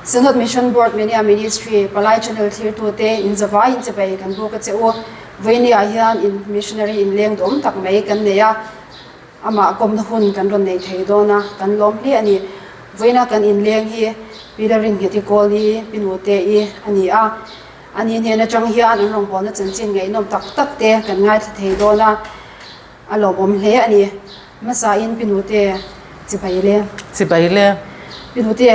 Synod Mission Board Media Ministry Palai Channel thlirtute in zavai in chibai kan buk a che u. Vawinia hian in missionary inleng duhawm tak mai kan nei a, amah kawmna hun kan rawn nei thei dawn a, kan lawm hle a ni. Vawiina kan inleng hi Pi Lalrinnghet-i Kawli, Pi Nute-i a ni a. Ani hnen atang hian an rawngbawlna chanchin ngaihnawm tak tak te kan ngaithla thei dawn a, a lawmawm hle a ni. Hmasain Pi Nute chibai le. Chibai le. Pi Nute,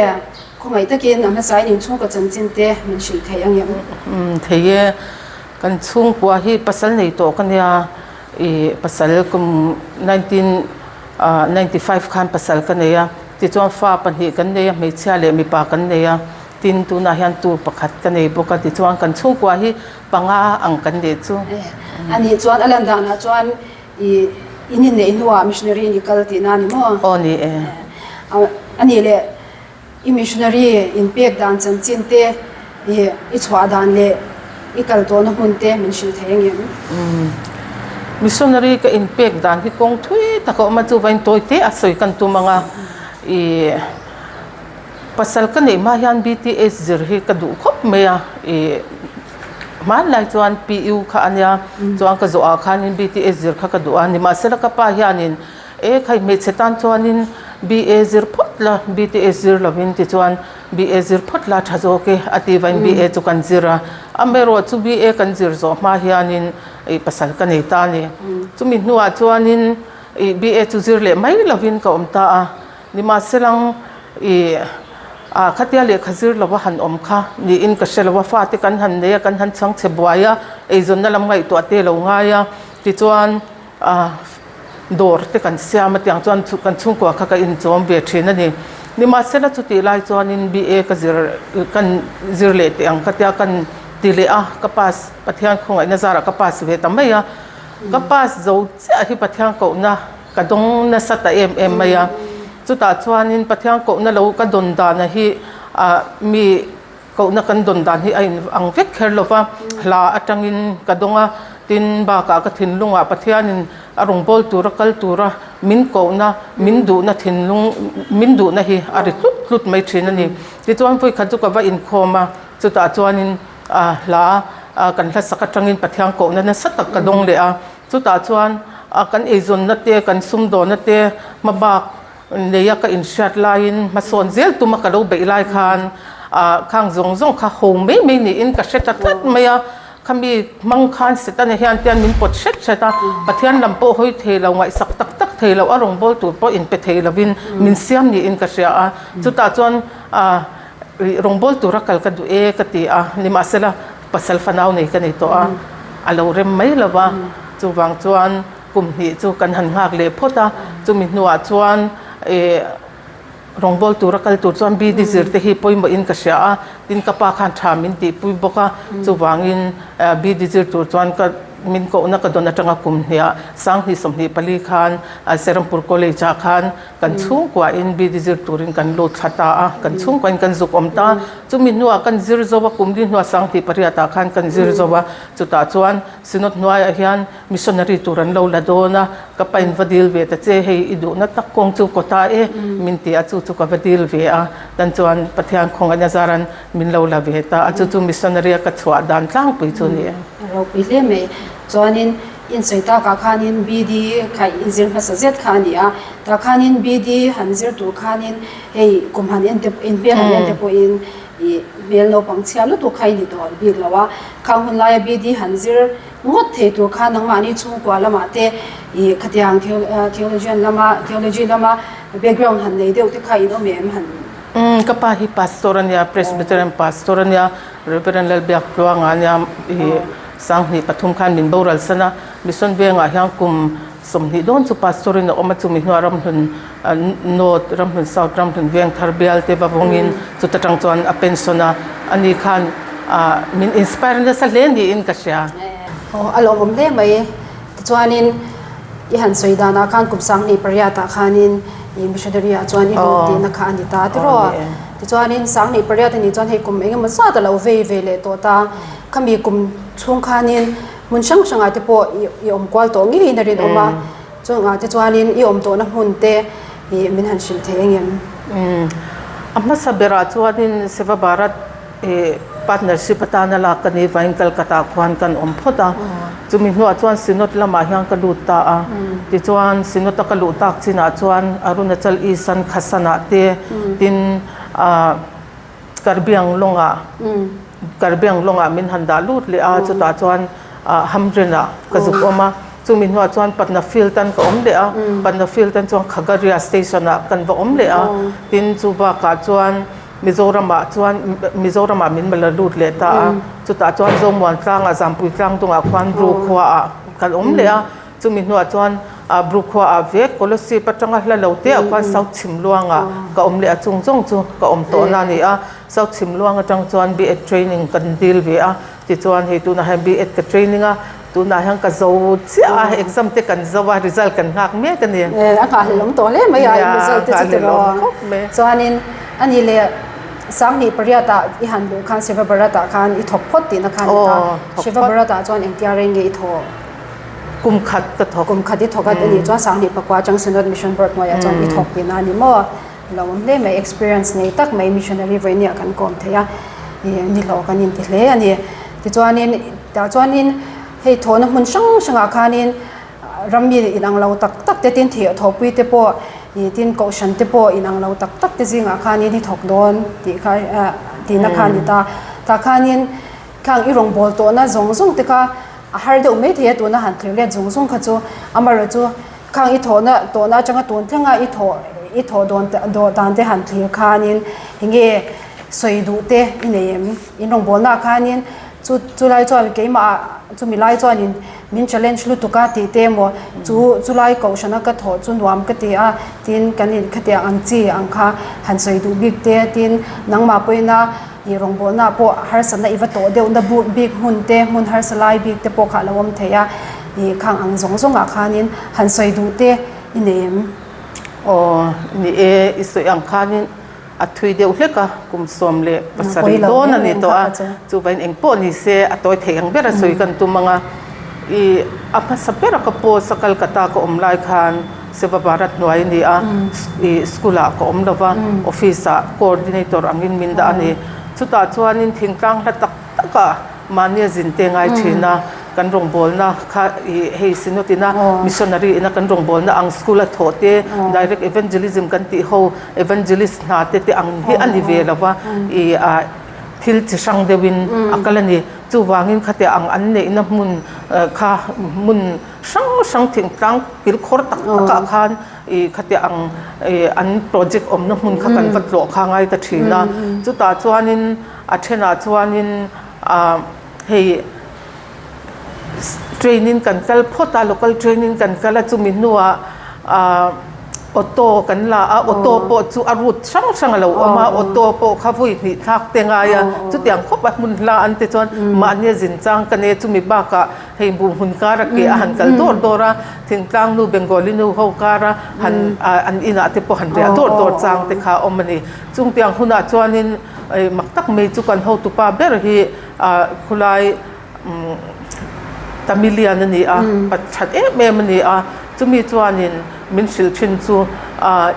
khawngaih takin a hmasain inchhungkaw chanchin te min hrilh thei ang em? Umm thei e, kan chhungkua hi pasal nei tawh ka nia, ih pasal kum 1995 khan pasal ka nei a, tichuan fa pahnih kan nei a, hmeichhia leh mipa kan nei a. Tin, tunah hian tur pakhat ka nei bawk a, tichuan kan chhungkua hi panga ang kan nih chu. A nih chuan a lan danah chuan i in inneih hnuah missionary in i kal tihna a ni maw? Aw ni e. A nih leh i missionary inpek dan chanchin te, i i chhuah dan leh i kal tawhna hmun te min hrilh thei ang em? Missionary ka inpek dan hi kawng thui tak a awm a, chuvain tawi te a sawi kan tum ang a, i Pasal ka neih hma hian BTS zir hi ka duh khawp mai a, ih hmanlai chuan PU kha a nia, chuan ka zawhah khanin BTS zir kha ka duh a, nimahsela ka pa hianin e khai hmeichhe tan chuanin BA zir phawt la, BTS zir lovin tichuan BA zir phawt la tha zawk e a ti vain BA chu kan zir a, amaherawh chu BA kan zir zawh hma hianin ih pasal ka nei ta a ni, chumi hnuah chuanin ih BA chu zir leh mai lovin ka awm ta a. Nimahselang i ah khatia lehkha zir lova han awm kha niin ka hre lo a, fate kan han nei a, kan han chhang chhe buai a, eizawnna lam ngaihtuah te lo ngai a, tichuan ah dawr te kan siam a tiang chuan kan chhungkua kha ka inchawm ve thin a ni. Nimahsela chutih lai chuanin BA ka zir kan zir leh teh ang khatia kan ti leh a, ka pass Pathian khawngaihna zarah ka pass ve ta mai a, ka pass zo chiah hi Pathian kohna Ka dawng nasa ta em em mai a, chutah chuanin Pathian kohna lo ka dawn dana hi ah mi kohna kan dawn dan hi a in ang vek kher lo va, hla atangin ka dawng a, tin bakah ka thinlungah Pathianin a rawngbâwl tura kal tura min kohna, min duhna thinlung, min duhna hi a ri tlut tlut mai thin a ni. Tichuan vawikhat chu ka va inkhawm a, chutah chuanin ah hla kan hlasak atangin Pathian kohna nasa tak ka dawng leh a. Chutah chuan kan eizawnna te, kan sumdawnna te hmabak neia ka inhriat laiin hmasawn zel tuma ka lo beih lai khan khang zawng zawng kha ho mai mai niin ka hre ta tlat mai a. Khami hmang khan Setana hian tian min pawt hret hret a, Pathian lam pawh hawi thei lo, ngaihsak tak tak thei lo, a rawngbâwl tur pawh inpe thei lovin min siam niin ka hria a. Chutah chuan rawngbâwl tura kal ka duh e ka ti a, nimahsela, Pasal fanau nei ka nei tawh a, a lo rem mai lo va, chuvang chuan kum hnih chu kan han nghak leh phawt a, chumi hnuah chuan ih rawngbâwl tura kal tur chuan BD zir te hi pawimawhin ka hria a, tin ka pa khan tha min tihpui bawk a, chuvangin BD zir tur chuan ka min kohna ka dawn atanga kum hniah Sanghnih 24 khan Serampur College ah khan Kan chhungkuain BD zir turin kan lut thla ta a, kan chhungkuain kan zuk awm ta. Chumi hnuah kan zir zo a, kum li hnuah 2008 ah khan kan zir zo a, chutah chuan Synod hnuaiah hian missionary tur an lo la dawn a, ka pain va dil ve ta che, hei i duhna tak kawng chu kaw ta e min ti a, chu chu ka va dil ve a, tan chuan Pathian khawngaihna zaran min lo la ve ta a, chu chu missionary a ka chhuah dan tlangpui chu a ni e. A ropui hle mai. Chuanin In sawi takah khanin BD kha in zir hmasa zet kha a ni a, tah khanin BD han zir tur khanin hei kum han en te in hmel han en te pawhin ih hmel naupang chhia lutuk kha i ni tawh bik lo a, khang hun laia BD han zir ngawt thei tur khan nangmahni chhungkua lamah te ih khatiang theologian lama theology lama background han nei deuh te kha in awm em han. Umm ka pa hi pastor a nia, Presbyterian pastor a nia, Reverend Lalbiaktluanga a nia ih. 2003 khan min boral san a, Mission Vengah hian kum 20 dawn chu Pastor in a awm a, chumi hnuah Ramhlun North, Ramhlun South, Ramhlun Vengthar bial te va vawngin chuta tang chuan a pension a, ani khan min inspire nasa hle niin ka hria. Aw a lawmawm hle mai. Tichuanin i han sawi danah khan kum 28 ah khanin i missionary ah chuan i lut tihna kha a ni ta tiraw? Tichuanin 28 a nih chuan hei kum engemaw zat a lo vei ve leh tawh ta. Khami kum chhung khanin hmun hrang hrangah te pawh i awm kual tawh ngeiin a rinawm a, chungah te chuanin i awm tawhna hmun te i min han hrilh thei engem? Umm. A hmasa berah chuanin Seva Bharat partnership atana lak ka ni vain Calcutta khuan kan awm phawt a. Chumi hnuah chuan Synod lamah hian ka lut ta a. Tichuan Synod a ka luh tak chinah chuan Arunachal East an Khasanah te tin ah Karbiang lawngah Karbiang lawngah min han dah lut leh a, chutah chuan Hamrenah ka zuk awm a. Chumi hnuah chuan Patna Field an ka awm leh a, Patna Field an chuan Khagaria Station ah kan va awm leh a. Tin chu bakah chuan Mizoramah chuan Mizoramah min la lut leh ta a, chutah chuan Zomuan tlangah Zampui tlang dungah khuan Bru khuaah kan awm leh a. Chumi hnuah chuan Bru khuaah vek Kolasib atanga hla lo te ah khuan South Chhimluangah ka awm leh a, chung zawng chu ka awm tawhna a ni a. South Chhimluang atang chuan B.Ed training kan dil ve a, tichuan hei tunah hian B.Ed ka training a, tunah hian ka zo chiah a, exam te kan zo a, result kan nghak mek a ni. A nghahhlelawm tawh hle mai a, in result te chu tiraw. Chuanin a ni leh Sanghnih pariatah i han luh khan Shiva Bharat-ah khan i thawk phawt tihna kha a ni ta. Shiva Bharat-ah chuan engtia reng nge i thawh? Kum khat ka thawk. Kum khat i thawk a nih chuan Sanghnih pakua atang Synod Mission Board hnuaiah chuan i thawk tihna a ni maw? Lo awm hle mai, experience nei tak mai missionary vawinia kan kawm thei a, ih ni hlawh kan inti hle a ni. Tichuanin tah chuanin hei thawhna hmun hrang hrangah khanin ram mi inang lo tak tak te tin thih thawhpui te pawh ih tin kohhran te pawh inang lo tak tak te zingah khanin i thawk dawn tih kha ah tihna kha a ni ta. Tah khanin khang i rawngbâwl tawhna zawng zawng te kha A har deuh mai thei a tuna han thlir let zung zung kha chu amaherawh chu khang i thawhna tawhna atanga tun thlenga i thawh i thawh dawn dawh dan te han thlir khanin enge sawi duh te i nei em in rawngbawlna ah khanin chu chulai chuan keimah ah chumi lai chuanin min challenge lutuk a tih te emaw chu chulai kohhrana ka thawh chu nuam ka ti a tin kan in khatiang ang chi ang kha han sawi duh bik te tin nangmah pawhin a. Ih rawngbawlna pawh harsatna i va tawh deuhna buk bik hmun te, hmun harsa lai bik te pawh kha a lo awm thei a, ih khang ang zawng zawngah khanin han sawi duh te i nei em? Aw, ni e, i sawi ang khanin a thui deuh hlek a, kum 17 dawn a ni tawh a, chuvain eng pawh ni se a tawi theih ang ber a sawi kan tum ang a, ih a hmasa ber a ka post a Calcutta ka awm lai khan, Seva Bharat hnuai a ni a, ih school ah ka awm lo va, office ah coordinator angin min dah a ni. Chutah chuanin thingtlang hla tak tak ah mahni a zin te ngai thin a, kan rawngbawlna kha ih hei Synod ina missionary ina kan rawngbawlna ang school a thawh te, direct evangelism kan tih ho evangelist hna te te ang hi a ni ve lo va, ih ah thil chi hrang deuhin a kal a ni. Chuvangin khatiang ang an neihna hmun kha hmun. Hrang hrang thingtlang kilkhawr tak takah khan ih khatiang ang ih an project awmna hmun kha kan va tlawh kha ngai ta thin a, chutah chuanin a thenah chuanin ah hei train in kan kal phawt a local train in kan kal a chumi hnuah ah auto kan la a auto pawh chu a route hrang hrang a lo awm a auto pawh kha vawi hnih thlak te ngai a chutiang khawp a hmun hla an ti chuan mahni a zin chang ka nia chumi bakah. Hei bu hmun kara ke a han kal dawr dawr a, thingtlang nu Bengali nu ho kara han an inah te pawh han riah dawr dawr chang te kha a awm a ni. Chung tiang hunah chuanin mak tak mai chu kan hotupa ber hi khulai Tamilian a ni a, pathat em em a ni a, chumi chuanin min hrilh thin chu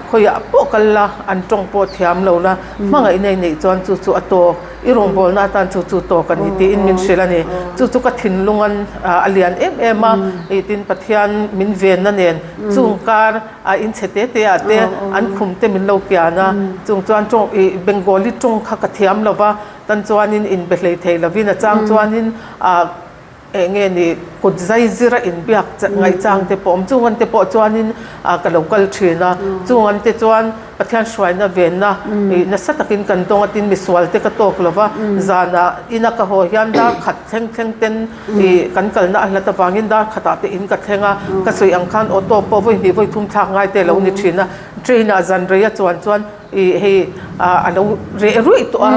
khawiah pawh kal la, an tawng pawh thiam lo la, hmangaihna i neih chuan chu chu a tawk. I rawngbawlna atan chu chu tawk a ni tiin min hrilh a ni. Chu chu ka thinlung an a lian em em a, ih tin Pathian min venna nen chung kar a in chhe te te ah te an khum te min lo kian a, chung chuan tawng ih Bengali tawng kha ka thiam lo va, tan chuanin inbe hlei thei lovin a chang chuanin ah Eng nge ni kut zai zira inbiak ngaihchang te pawh awm chung an te pawh chuanin ka lo kal thin a, chung an te chuan Pathian hruaina venna ih nasa takin kan dawng a tin misual te ka tawk lo va, zanah ina ka haw hian dar khat thleng thleng ten ih kan kalna a hlat avangin dar khatah te in ka thleng a, ka sawi ang khan auto pawh vawi hnih vawi thum thlak ngai te a lo ni thin a, train ah zan rei a chuan chuan ih hei a lo reh ruih tawh a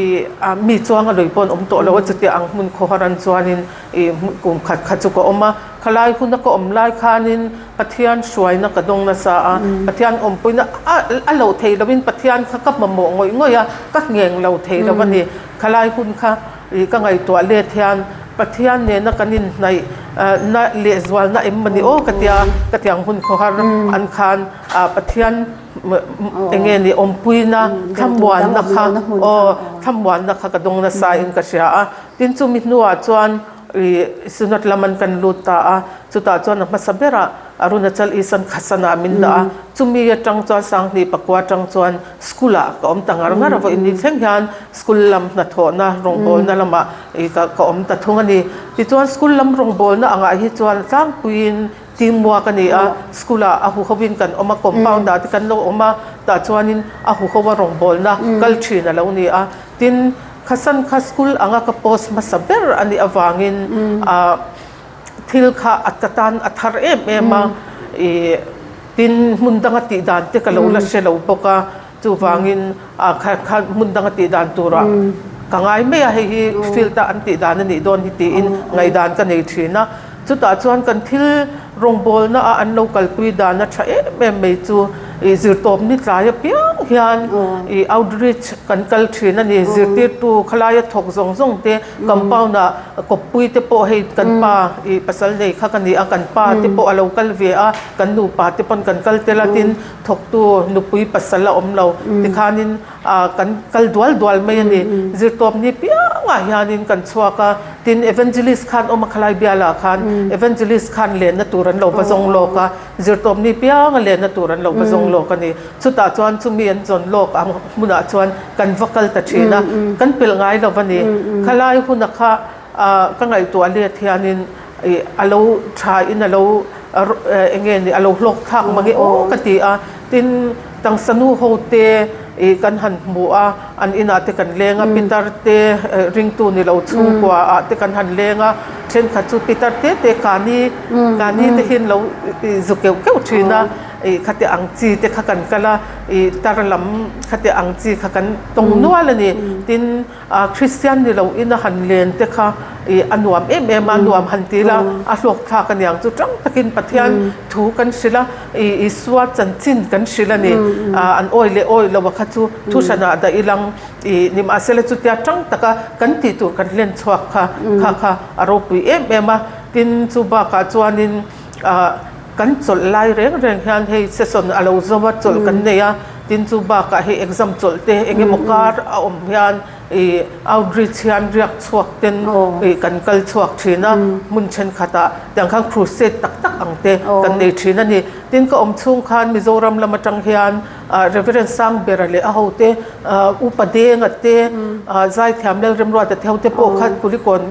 ih mi chuang a lui pawh an awm tawh lo a chutia ang hmun khawhar an chuanin ih kum khat khat chu ka awm a khalai huna ka awm lai khanin Pathian hruaina ka dawng nasa a Pathian awmpuina a a loh theih lovin Pathian kha ka mamawh ngawih ngawih a ka ngheng lo thei lo a ni khalai hun kha ih ka ngaihtuah let hian Pathian nena kan inhnaih na lehzualna em a ni aw ka tia ka tiang hun khawhar an khan ah Pathian. Enge ni awmpuina thlamuanna kha aw thlamuanna kha ka dawng nasa in ka hria a. Tin chumi hnuah chuan ih Synod lam an kan lut ta a, chutah chuan a hmasa berah Arunachal East an Khasanah min dah a, chumi atang chuan Sanghnih pakua atang chuan school ah ka awm ta ngar ngar a, vawiin ni thleng hian school lam hnathawhna rawngbawlna lamah ih ka ka awm ta thung a ni. Tichuan school lam rawngbawlna angah hi chuan tlangpuiin Team work a ni a, school ah a huho in kan awm a, compound ah te kan lo awm a, tah chuanin a huho a rawngbawlna kal thin a lo ni a. Tin, Khasan kha school anga ka post hmasa ber a nih avangin ah thil kha a ka tan a thar em em a, ih tin hmun danga tih dan te ka lo la hre lo bawk a. Chuvangin a kha kha hmun danga tih dan turah ka ngai mai a, hei hi field a an tih dan a nih dawn hi tiin ngaihdan ka nei thin a. Chutah chuan kan thil rawngbawlna a an lo kalpui dan a tha em em mai chu ih zirtawp ni tlai apiang hian ih outreach kan kal thin a ni. Zirtirtu khalaia thawk zawng zawng te compound ah kawppui te pawh hei kan pa ih pasal nei kha ka ni a, kan pa te pawh a lo kal ve a, kan nupa te pawn kan kal tel a tin Thawktu nupui pasal a awm lo tikhanin kan kal dual dual mai a ni. Zirtawp ni piangah hianin kan chhuak a, tin Evangelist khan awm a khalai bialah khan Evangelist khan lenna tur an lo va zawng lawk a, zirtawp ni pianga lenna tur an lo va zawng lawk a ni. Chutah chuan chumi an zawn lawk ang hmunah chuan kan va kal ta thin a, kan pelh ngai lo a ni. Khalai huna kha ka ngaihtuah let hianin ih a lo tha in a lo eng nge ni a lo hlawk thlak mang e aw ka ti a, tin tangsa nu ho te ih kan han hmu a, an inah te kan leng a, pitar te ringtu ni lo chhungkua ah te kan han leng a, thenkhat chu pitar te te kani kani te hi an lo ih zu keuh keuh thin a, ih khati ang chi te kha kan kal a, ih tar lam khati ang chi kha kan tawng nual a ni, tin. A Kristian ni lo in a han len te kha ih a nuam em em a, nuam han ti la a hlawk thlak a niang chu tang takin Pathian thu kan hrilh a, ih Isua chanchin kan hrilh a ni. An awi leh awi lo a kha chu thu hranah dah ilang ih nimahsela chutia tang taka kan tih tur kan hlen chhuak kha kha kha a ropui em em a. Tin chu bakah chuanin ah kan chawlh lai reng reng hian hei session a lo zo a chawlh kan nei a. Tin chu bakah hei exam chawlh te eng emaw kar a awm hian ih outreach hian riak chhuak ten ih kan kal chhuak thin a, hmun thenkhatah tiang khan crusade tak tak ang te kan nei thin a ni. Tin ka awm chhung khan Mizoram lam atang hian ah Reverend Sangbera leh a hote ah Upa Denga te ah Zaithiam Lalremruata te hote pawh khan Kulikawn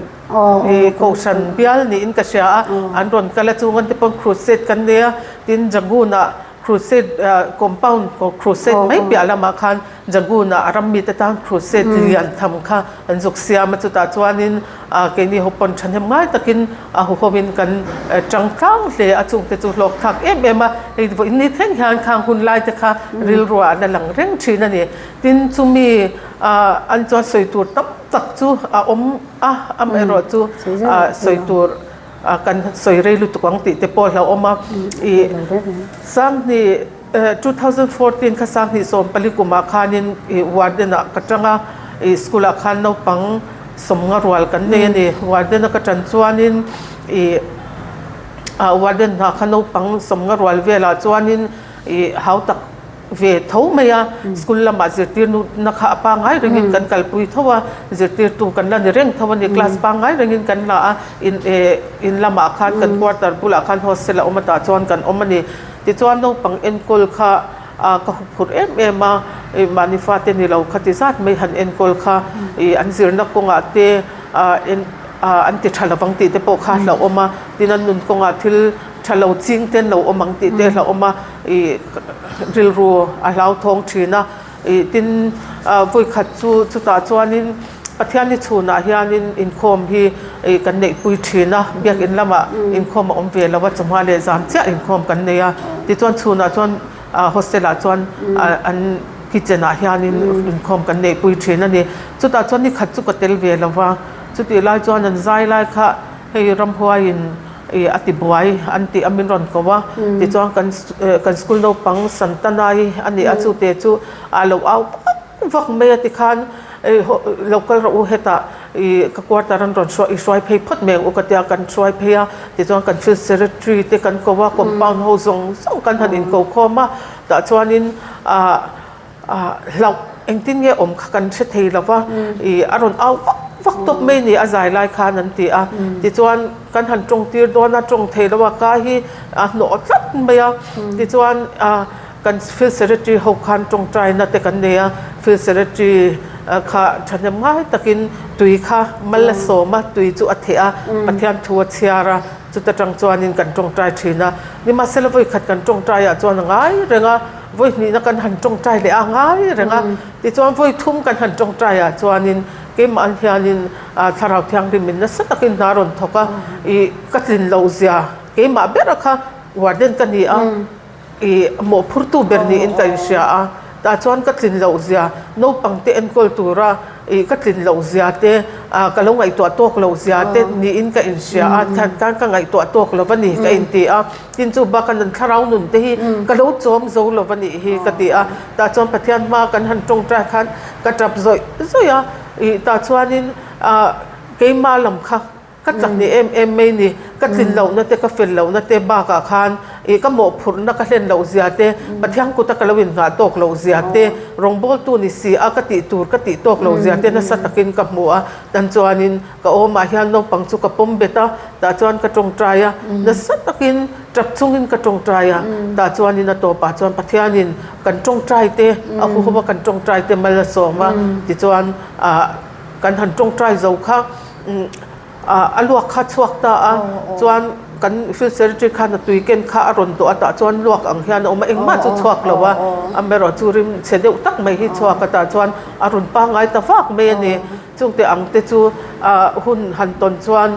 ih Kohhran bial niin ka hria a, an rawn kal a chung an te pawn crusade kan nei a, tin Jagun-ah Crusade compound crusade mai piah lamah khan Jagun-ah a ram mite tan crusade lian tham kha an zuk siam a, chutah chuanin keini ho pawn thahnem ngai takin a huhoin kan tang tlang hle a, chungte chu hlawk thlak em em a, hei vawiin ni thleng hian khang hun lai te kha rilruah a la lang reng thin a ni. Tin, chumi an chuan sawi tur tam tak chu a awm a, amaherawhchu sawi tur A kan sawi rei lutuk ang tih te pawh hlauhawm a. Ih Sanghnih 2014 kha Sanghnih 14 kumah khanin ih warden ah ka tang a, ih school ah khan naupang sawmnga rual kan nei a ni. Warden a ka tan chuanin ih ah warden hna kha naupang sawmnga rual velah chuanin ih hau tak ve tho mai a, school lamah zirtir na kha a pangngai rengin kan kalpui tho a, zirtirtu kan la ni reng tho a ni, class pangngai rengin kan la a, in eh in lamah khan kan quarter bulah khan hostel a awm a tah chuan kan awm a ni. Tichuan naupang enkawl kha ah ka huphurh em em a, ih mahni fate ni lo kha ti zat mai han enkawl kha ih an zirna kawngah te ah en ah an ti tha lovang tih te pawh kha a hlauhawm a, tin an nun kawngah thil tha lo ching te an lo awm ang tih te a hlauhawm a. Ih rilru a hlauthawng thin a, ih tin ah vawikhat chu chutah chuanin Pathianni chhunah hianin inkhawm hi ih kan neihpui thin a, biakin lamah inkhawm a awm ve lo a, chawhma leh zan chiah inkhawm kan nei a, tichuan chhunah chuan ah hostel ah chuan ah an kitchen ah hianin inkhawm kan neihpui thin a ni. Chutah chuan nikhat chu ka tel ve lo va, chutih lai chuan an zai lai kha hei ramhuaiin ih a ti buai an tih a min rawn ko a, tichuan kan kan school naupang Santanai a ni a chute chu a lo au vak vak mai a tikhan ih lo kal rawh u hetah Ih ka quarter an rawn hruai i hruai phei phawt mai ang u ka tia kan hruai phei a tichuan kan field secretary te kan ko a compound ho zawng zawng kan han inko khawm a tah chuanin ah ah hlauh engtin nge awm kha kan hre thei lo va ih a rawn au vak vak tawp mai a ni a zai lai khan an ti a tichuan kan han tawng tir dawn a tawng thei lo a ka hi a hnawh tlat mai a tichuan ah. Kan Field Secretary ho khan tawngtaina te kan nei a, Field Secretary kha thahnem ngai takin tui kha mal a sawm a, tui chu a theh a, Pathian thu a chhiar a, chuta tang chuanin kan tawngtai thin a. Nimahsela vawi khat kan tawngtaiah chuan a ngai reng a, vawi hnihna kan han tawngtai leh a, a ngai reng a. Tichuan vawi thum kan han tawngtaiah chuanin keimah an hianin Thlarau Thianghlim in nasa takin hna rawn thawk a, ih ka tlin loh zia keimah bera kha warden ka ni a. I mawhphurtu ber niin ka inhria a, tah chuan ka tlin loh zia, naupang te enkawl tura ih ka tlin loh zia te, ah ka lo ngaihtuah tawk loh zia te niin ka inhria a, tan tan ka ngaihtuah tawk lo va ni ka inti a, tin chu bak an thlarau nun te hi ka lo chawm zo lo va nih hi ka ti a, tah chuan Pathian hma kan han tawngtai khan ka tap zawih zawih a, ih tah chuanin ah keimah lam kha. Ka chak ni em em mai ni, ka tlin lohna te, ka fel lohna te bakah khan ih ka mawhphurhna ka hlen loh zia te, Pathian kuta ka lo innghah tawk loh zia te, rawngbawltu ni si a ka tih tur ka tih tawk loh zia te nasa takin ka hmu a. Tan chuanin ka awmah hian naupang chu ka pawm bet a, tah chuan ka tawngtai a, nasa takin tap chungin ka tawngtai a, tah chuanin a tawpah chuan Pathianin kan tawngtai te, a huho a kan tawngtai te mal a sawm a, tichuan ah kan han tawngtai zo kha. A luak kha chhuak ta a, chuan kan field secretary khan a tui ken kha a rawn dawh a tah chuan luak ang hian a awm a, engmah chu chhuak lo a, amaherawh chu rim chhe deuh tak mai hi chhuak a tah chuan a rawn pangngai ta vak mai a ni. Chungte ang te chu hun han tawn chuan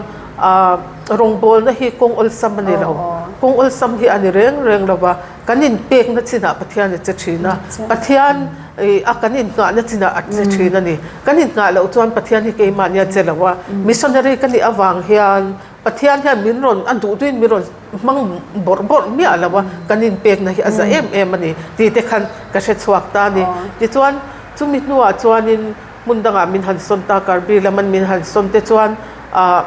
rawngbawlna hi kawng awlsam a ni lo, kawng awlsam hi a ni reng reng lo va, kan inpekna chinah Pathian a che thin a, Pathian Ih a kan innghahna chinah a che thin a ni. Kan innghah loh chuan Pathian hi keimahni a che lo a. Missionary ka nih avang hian Pathian hian min rawn a duh duhin min rawn hmang bawrh bawrh miah lo a, kan inpekna hi a za em em a ni tih te khan ka hre chhuak ta a ni. Tichuan chumi hnuah chuanin hmun dangah min han sawn ta, Karbi laman min han sawn te chuan ah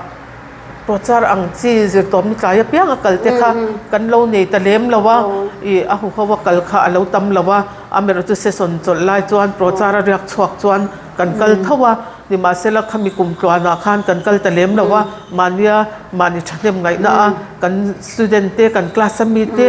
Prochar ang chi zirtawpni tlai apiang a kal te kha kan lo nei ta lem lo a, ih a huho a kal kha a lo tam lo a, amaherawh chu session chawlh lai chuan prochar a riak chhuak chuan kan kal tho a, nimahsela khami kum tluanah khan kan kal ta lem lo a, mahnia mahni thahnem ngaihna a kan student te kan class a mi te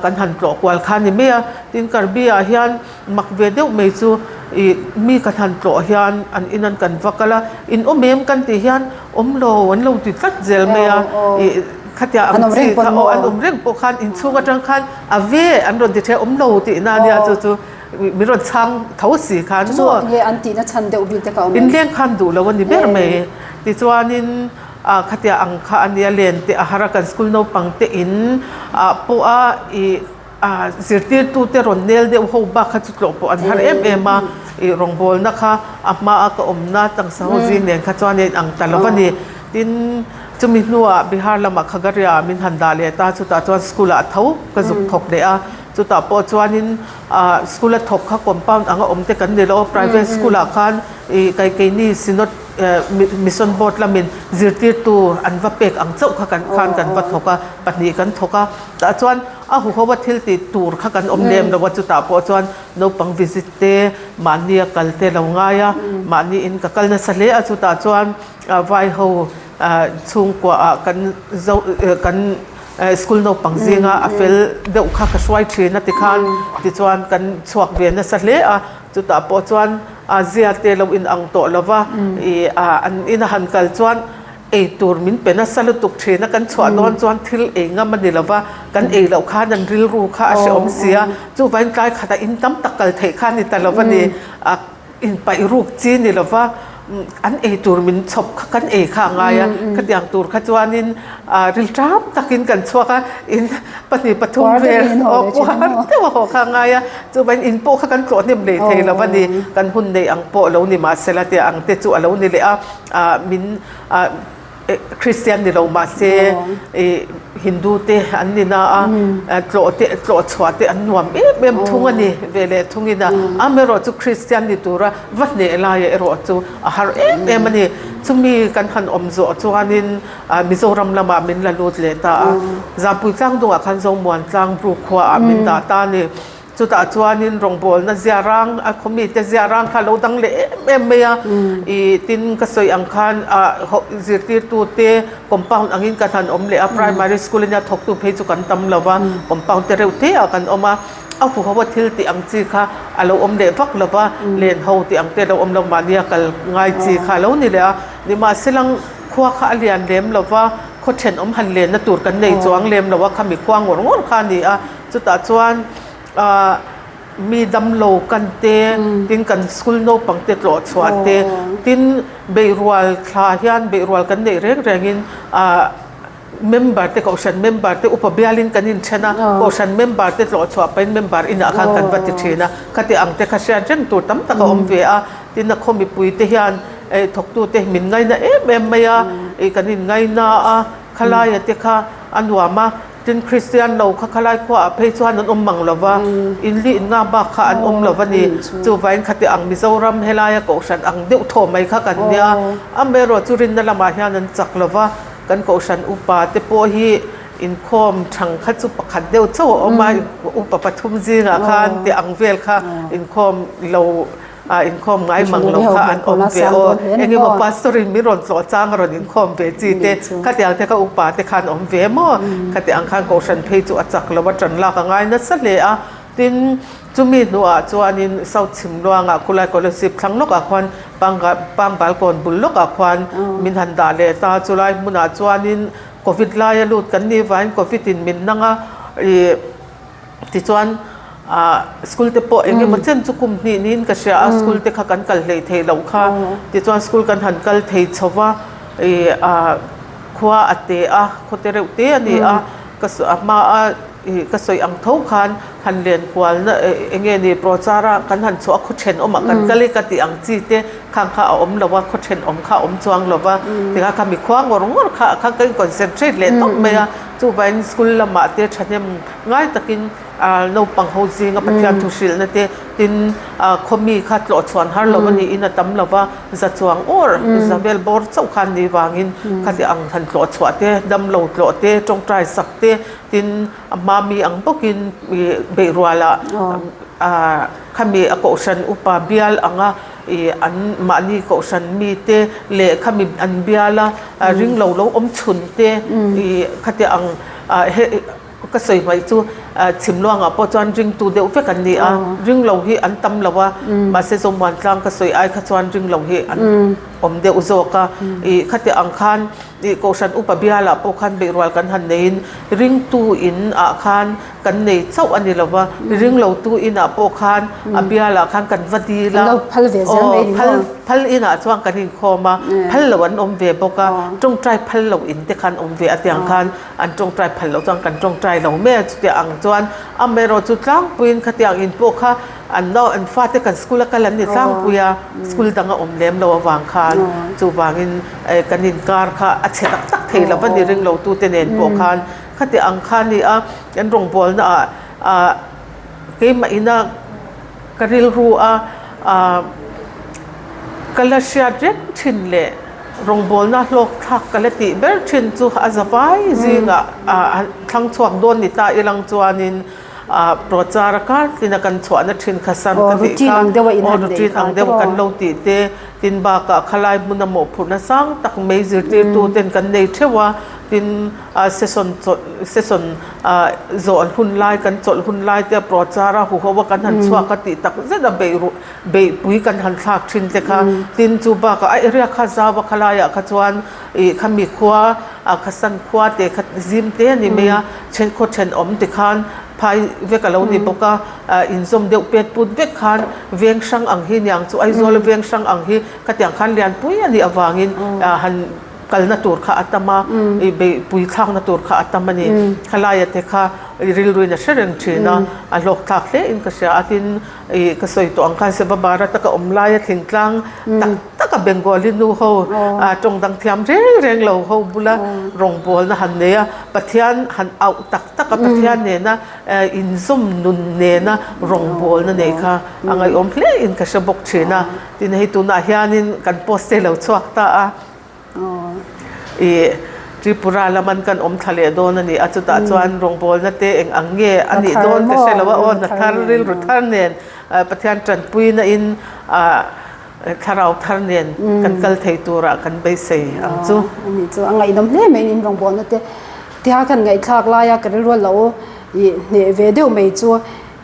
kan han tlawh kual kha a ni mai a, tin Karbi ah hian Mak ve deuh mai chu ih mi ka hlan tlawh hian an in an kan va kal a, in awm em kan tih hian awm lo an lo ti tlat zel mai a, ih khatia ang chi kha aw an awm reng pawh khan inchhung atang khan a ve an rawn ti ṭheh awm lo tihna a nia chu chu min rawn chhang tho si khan maw. Inleng khan duh lo a ni ber mai tichuanin ah khatia ang kha a nia len te a har a kan school naupang te in ah pawh a ih. A zirtirtute rawn nel deuh ho bak kha chu tlawh pawh an har em em a, ih rawngbawlna kha a hmaa ka awmna tangsa ho zing nen kha chuan a inang ta lo a ni. Tin, chumi hnuah Bihar lamah Khagaria ah min han dah leh ta, chutah chuan school ah tho ka zuk thawk leh a, chutah pawh chuanin ah school a thawk kha compound anga awm te kan ni lo, private school ah khan ih kai keini synod mission board lamin zirtirtu an va pek ang chauh kha kan khan kan va thawk a, pahnih kan thawk a, tah chuan A huho a thil tih tur kha kan awm lem lo a, chutah pawh chuan naupang visit te, mahni a kal te lo ngai a, mahni in ka kal nasa hle a, chutah chuan vai ho chhungkua ah kan zo kan school naupang zinga a fel deuh kha ka hruai thin a tikhan tichuan kan chhuak ve nasa hle a, chutah pawh chuan a zia te lo inang tawh lo va, ih an ina han kal chuan Ei tur min pe nasa lutuk thin a, kan chhuah dawn chuan thil ei ngam a ni lo va, kan ei loh khan an rilru kha a hrehawm si a, chuvangin tlai khatah in tam tak kal theih kha a ni ta lo va ni, a inpaih ruk chi ni lo va, an ei tur min chhawp kha kan ei kha a ngai a, khatiang tur kha chuanin rilṭam takin kan chhuak a, in pahnih pathum vel aw puar deuh a haw kha a ngai a, chuvangin in pawh kha kan tlawh hnem lei thei lo va ni, kan hun neih ang pawh lo ni mahsela tia ang te chu a lo ni leh a, min. Kristian ni lo mahse ih Hindu te an ni na a, tlawh te tlawh chhuah te an nuam em em thung a ni ve leh thungin a, amaherawh chu Kristian ni tura va hneh laia erawh chu a har em em a ni. Chumi kan han awm zawh chuanin Mizoram lamah min la lut leh ta a, Zampui tlang dungah khan Zomuan tlang Bru khuaah min dah ta a ni. Chutah chuanin rawngbawlna zia rang, a khaw mite zia rang kha a lo dang leh em em mai a. Ih tin ka sawi ang khan ah zirtirtute compound angin kan han awm leh a, primary school ania thawktu phei chu kan tam lo va, compound te reuh te ah kan awm a. A huho a thil tih ang chi kha a lo awm leh vak lo va, len ho tih ang te a lo awm lo, mahnia kal ngai chi kha a lo ni leh a. Nimahselang khua kha a lian lem lo va, khaw thenawm han lenna tur kan nei chuang lem lo a, khami khua ngawr ngawr kha a ni a. Chutah chuan ah mi damlo kan te, tin kan school naupang te tlawh chhuah te, tin beihrual thla hian beihrual kan neih reng rengin ah member te kohhran member te upa bialin kan inthen a, kohhran member te tlawh chhuah pahin member inah khan kan va ti thin a, khati ang te kha hriat reng tur tam tak a awm ve a, tin a khaw mipui te hian eh thawktute min ngaina em em mai a, ih kan inngaina a, khalaia te kha a nuam a. Tin, Kristian lo kha khalai khuaah phei chuan an awm mang lo va, inli innga bak kha an awm lo va ni. Chuvain khati ang Mizoram helaia kohhran ang deuh thaw mai kha kan nia. Amaherawh chu rinna lamah hian an chak lo va, kan kohhran upa te pawh hi inkhawm thang kha chu pakhat deuh chauh a awm a, upa pathum zingah khan tih ang vel kha inkhawm lo Ah inkhawm ngai mang lo kha an awm ve aw. Engemaw pastor in min rawn tlawh chang a rawn inkhawm ve chi te, khatiang te kha upa te khan awm ve maw? Khatiang khan kohhran phei chu a chak lo a, ṭan lak a ngai nasa hle a. Tin, chumi hnuah chuanin South Chhimluangah khulai Kolasib thlang lawkah khuan Pangbalkawn bul lawkah khuan min han dah leh ta. Chulai hmunah chuanin Covid laia lut kan nih vangin Covid in min nang a, ih, Tichuan ah school te pawh eng emaw chen chu kum hnih niin ka hria a, school te kha kan kal hlei thei loh kha. Tichuan school kan han kal thei chho va, ih ah khua a te a, khaw te reuh te a ni a, ka a hma a ih ka sawi ang tho khan han len kualna eng nge ni prochar a kan han chhuah a khaw thenawmah kan kal i ka tih ang chi te khang kha a awm lo a, khaw thenawm kha a awm chuang lo va, tikha kha mi khua ngawr ngawr kha kha ka in concentrate leh tawp mai a. Chuvangin school lamah te thahnem ngai takin naupang ho zinga Pathian thu hrilhna te tin khawmi kha tlawh chhuan har lo a niin a tam lo va, za chuang awr za vel bawr chauh khan ni vangin khati ang han tlawh chhuah te, damlo tlawh te, tawngtai sak te tin a hma mi ang bawkin beihrualah khami a kohhran upa bial anga Ih an mahni kohhran mite leh khami an bial a, ring lo lo awm chhun te ih khati ang ah he ka sawi hmaih chu chhimluangah pawh chuan ringtu deuh vek an ni a, ring lo hi an tam lo a, mahse Zomuan tlang ka sawi ai kha chuan ring lo hi an awm deuh zawk a, ih khati ang khan ih kohhran upa bialah pawh khan beihrual kan han neiin ringtu in ah khan Kan nei chauh a ni lo va, ring lo tu inah pawh khan a bialah khan kan va dil a, aw phal phal inah chuan kan inkhawm a, phal lo an awm ve bawk a, tawngtai phal lo in te khan awm ve a tiang khan an tawngtai phal loh chuan kan tawngtai lo mai a, chutiang ang chuan amaherawh chu tlangpuiin khatiang in pawh kha an nau an fate kan school a kal an ni tlangpui a, school dang a awm lem lo avang khan chuvangin kan inkar kha a chhe tak tak thei lo va ni ring lo tute nen pawh khan. Khati ang kha a ni a, kan rawngbawlna ah ah keimah ina ka rilru a ah ka la hriat reng thin leh rawngbawlna hlawk thlak ka la tih ber thin chu a za vai zingah ah thlang chhuak dawn ni ta ilang chuanin ah prochar a kar tlina kan chhuahna thin kha san ka tih kha aw routine ang deuh kan lo tih te tin bakah khalai hmuna mawhphurhna sang tak mai zirtirtu ten kan nei theuh a tin a session chawlh session ah zawh hun lai kan chawlh hun lai te a prochar a huho a kan han chhuak a tih tak zet a beih ruh beihpui kan han thlak thin te kha tin chu bakah a area kha zau a khalaiah kha chuan ih khami khua ah khasan khua te kha zim te a ni mai a then khaw thenawm ti khan phai vek a lo ni bawk a ah inzawm deuh pet put vek khan veng hrang ang hi niang chu Aizawl a veng hrang ang hi khatiang khan lianpui a nih avangin ah han. kalna tur kha a tam a, i beihpui thlakna tur kha a tam a ni. Khalaia te kha i rilruin a hre reng thin a, a hlawk thlak hle in ka hria a, tin i ka sawi tawh ang khan Seva Bharat a ka awm laia thingtlang tak tak a Bengali nu ho tawng dang thiam reng reng lo ho bula rawngbawlna han nei a, Pathian han auh tak tak a, Pathian nena inzawm nun nena rawngbawlna nei kha a ngaihawm hle in ka hre bawk thin a. Tin hei tunah hianin kan post te lo chhuak ta a, ih Tripura laman kan awm thla leh dawn a ni a, chutah chuan rawngbawlna te eng ang nge a nih dawn ka hre lo a, aw hna thar rilru thar nen Pathian tanpuina in ah thlarau thar nen kan kal thei turah kan beisei ang chu. A nih chu a ngaihnawm hle mai in rawngbawlna te tia kan ngaihthlak laia ka rilru lo ih hneh ve deuh mai chu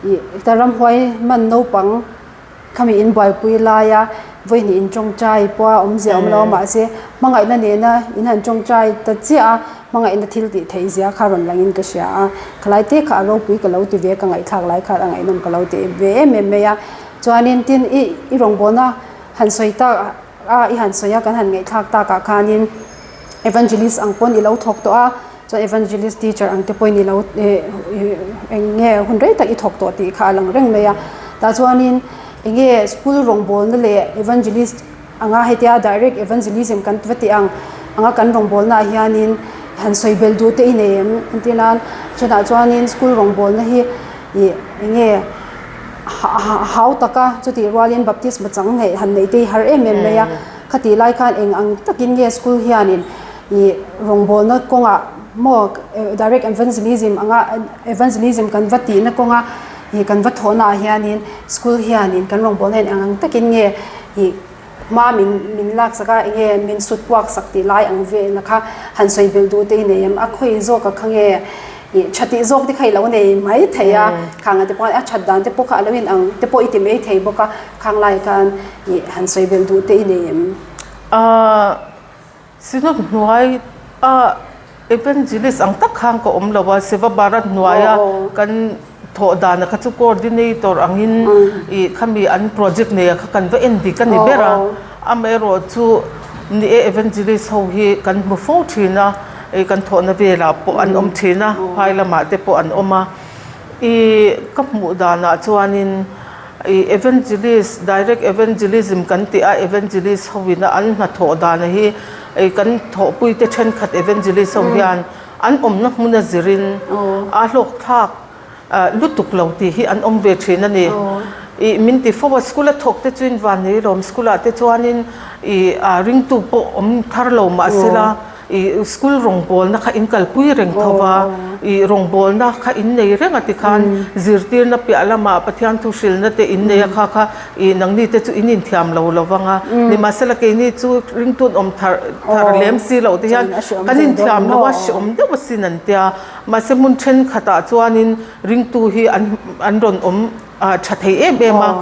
ih ka ramhuai man naupang Khami in buaipui laia vawihnih in tawngtai pawh a awmzia awm lo a, mahse hmangaihna nena in han tawngtai ta chiah a, hmangaihna thil tih theih zia kha rawn langin ka hria a, khalai te kha a ropui ka lo ti ve a, ka ngaihthlak lai khan a ngaihnawm ka lo ti ve em em mai a, chuanin tin i i rawngbawlna han sawi tak a i han sawi a kan han ngaihthlak takah khanin evangelist ang pawn i lo thawk tawh a. Chuan evangelist teacher ang te pawhin i lo eng nge hun rei tak i thawk tawh tih kha a lang reng mai a. Tah chuanin eng nge school rawngbawlna leh evangelist anga hetia direct evangelism kan va tih ang anga kan rawngbawlna ah hianin han sawi belh duh te i nei em? Entir nan chutah chuanin school rawngbawlna hi ih eng nge hau taka chutih rualin baptisma chang neih han neih te hi har em em mai a. Khatih lai khan eng ang takin nge school hianin Ih rawngbawlna kawngah maw direct evangelism anga evangelism kan va tihna kawnga ih kan va thawhna ah hianin school hianin kan rawngbawlna hian eng ang takin nge ih hma min min laksak a eng nge min sut kuak sak tih lai ang vel kha han sawi belh duh te i nei em a khawi zawk a kha nge ih tha tih zawk te kha i lo nei mai thei a khang ah te pawh a that dan te pawh kha a lo in ang te pawh i ti mai thei bawk a khang lai khan ih han sawi belh duh te i nei em. Ahh. Synod hnuai a Evangelist ang tak khan ka awm lo a, Seva Bharat hnuaia kan thawh dana kha chu coordinator angin ih khami an project neia kha kan va en dik a ni ber a, amaherawh chu ni e Evangelist ho hi kan hmu fo thin a, ih kan thawhna velah pawh an awm thin a, phai lamah te pawh an awm a, ih ka hmuh danah chuanin. Ih evangelist, direct evangelism kan tih a, evangelist ho ina an hnathawh dan hi ih kan thawhpui te thenkhat evangelist ho hian an awmna hmuna zirin a hlawkthlak lutuk lo tih hi an awm ve thin a ni. Ih min ti fo a, school a thawk te chu in van nei lawm, school ah te chuanin ih ringtu pawh awm thar lo mahsela, I school rawngbawlna kha in kalpui reng tho va, i rawngbawlna kha in nei reng a tikhan zirtirna piah lamah Pathian thu hrilhna te in nei a kha kha i nangni te chu in inthiam lo lo vang a, nimahsela keini chu ringtun awm thar thar lem si loh te hian kan inthiam lo a, hreawm deuh asin an tia. Mahse hmun thenkhatah chuanin ringtu hi an an rawn awm tha thei em em a.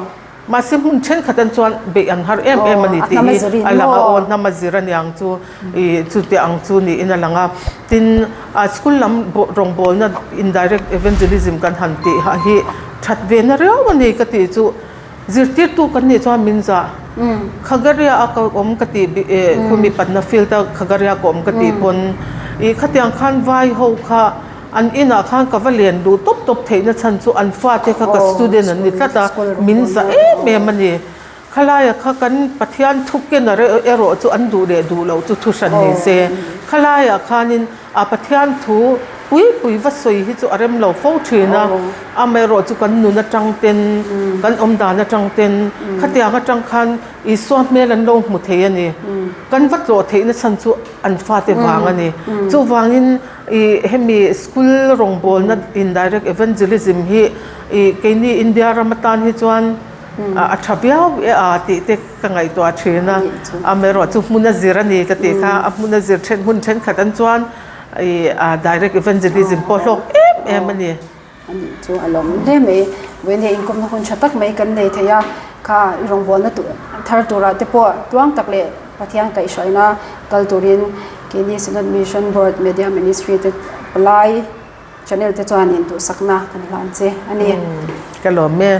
Mahse hmun thenkhat an chuan beih an har em em a ni tih hi a lang a, aw hnam a zir aniang chu ih chutiang ang chu niin a lang a. Tin, a school lam rawngbawlna indirect evangelism kan han tih ha hi that ve na riau a ni ka tih chu zirtirtu kan nih chuan min zah Khagaria a ka awm ka tih eh khumi patna field a Khagaria ka awm ka tih pawn ih khatiang khan vai ho kha An inah khan ka va len duh tawp tawp theihna chhan chu an fate kha ka student an ni tlat a, min za em em a ni. Khalaia kha kan Pathian thu ken a erawh chu an duh leh duh loh chu thu hran ni se. Khalaiah khanin a Pathian thu pui pui va sawi hi chu a rem lo fo thin a, amaherawh chu kan nun atang ten, kan awm dan atang ten, khatiang atang khan Isua hmel an lo hmu thei a ni. Kan va tlawh theihna chhan chu an fate vang a ni. Chuvangin Ih hemi school rawngbawlna indirect evangelism hi ih keini India ram atan hi chuan a tha viau e a tih te ka ngaihtuah thin a, amaherawh chu hmun a zir a ni ka tih kha a hmun a zir then hmun thenkhat an chuan ih direct evangelism pawh hlawk em em a ni. A nih chu a lawm hle mai. Vawiin hei inkawmna hun tha tak mai kan nei thei a, kha i rawngbawlna thar turah te pawh tluang tak leh Pathian kaihhruaina kal turin keini Synod Mission Board Media Ministry te palai channel te chuanin duhsakna kan hlan che a ni. Ka lawm e.